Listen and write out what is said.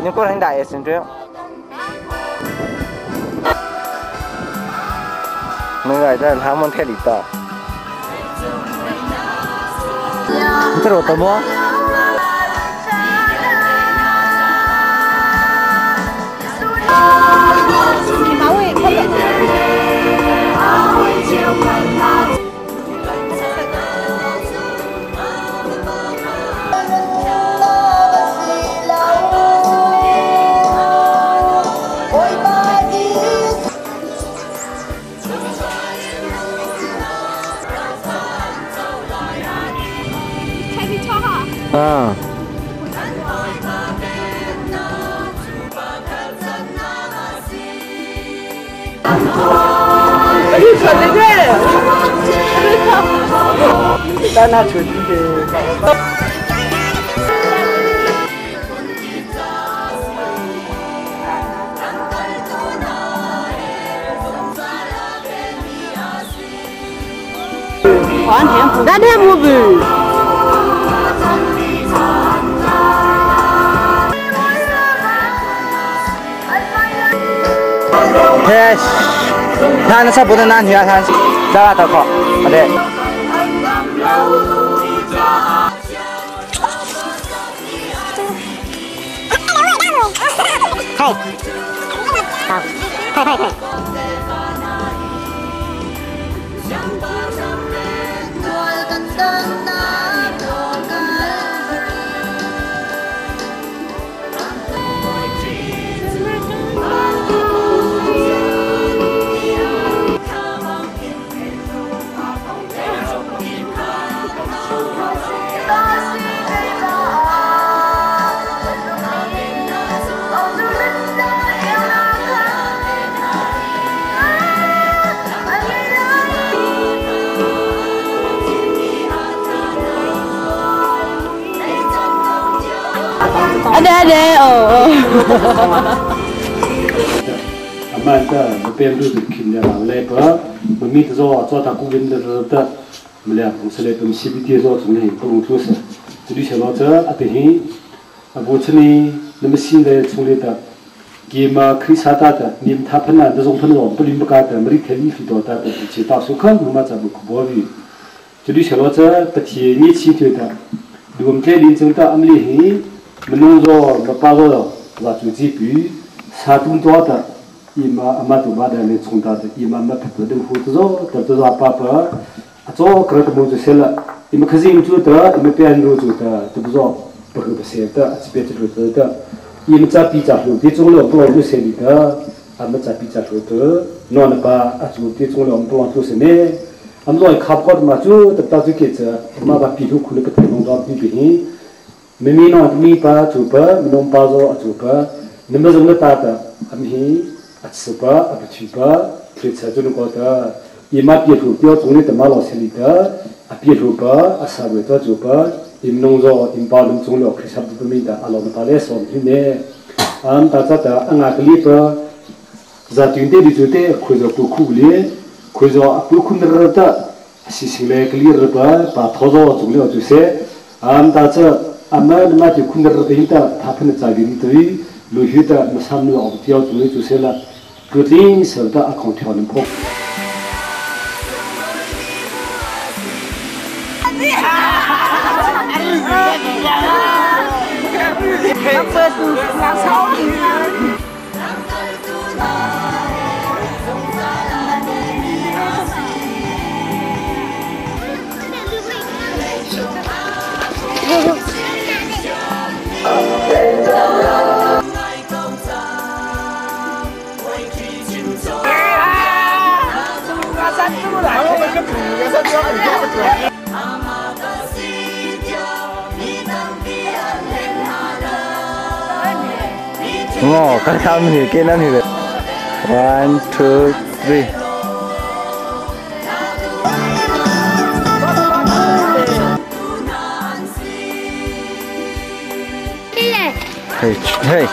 Nhưng cô đánh đại xin trước. Mấy người ta thắng môn theo lý tỏ.这是我的吗？嗯。那天不比。嘿，他那车不能拿去啊，他咋个搞？好的。好，好，快快快！ Amanda mapem du kim ya le pa mami to zo cho ta ku win de de mle ku se le pum CBT zo chu ne ku tu se tu di se lo cha a te hi a bo chni nam sin le chung le ta ki ma khri sa ta ta nim tha phan na de zong phan lo bu lim ka ta mri the li fi do ta ta chi ta su khan ma cha bu ku bo wi tu di se lo cha pa thi ni chi tu ta du tle lin chung ta am li hi mnu zo ma pa zo la chu ji pu sa tung to ta ima ama tu ba da le chung ta ima ma phat de hu to zo ta to za pa pa a zo kra ta mo chu se la ima khazing chu ta ima pian ru chu ta tu zo pa ku se ta chi pe chu ta ta ima cha pi cha hu ti chung lo bo lu se li ta ama cha pi cha hu to no na pa a chu ti chung lo bo tu se ne am lo khap ko ma chu ta ta chu ke cha ma ba pi hu khu le ka nong ga pi pi hi mi mi no mi pa chu pa mi nong pa zo a chu pa ni ma zong na ta ta am hi 아츠바 아부치바 트레차주는 거다 이마비루 뼈 종리 때 말로 세리다 아비루바 아사베 도주바 임농조 임바름 종로 크리사부미다 알로는 발에서 힘내 암 다자다 앙아글리바 자튠데 리주데 코저 부쿠글리 코저 부쿤드르다 시실레 글리르바 바토조 종로 주세 암 다자 아마르마티 쿤드르다 인다 다프는 자비리들이 루히다 마삼루 어디어 종로 주세라 그린 서다 아콘티오는 폭 Ngô, các tham thì kia nó thì 1 2 3. Hey, hey.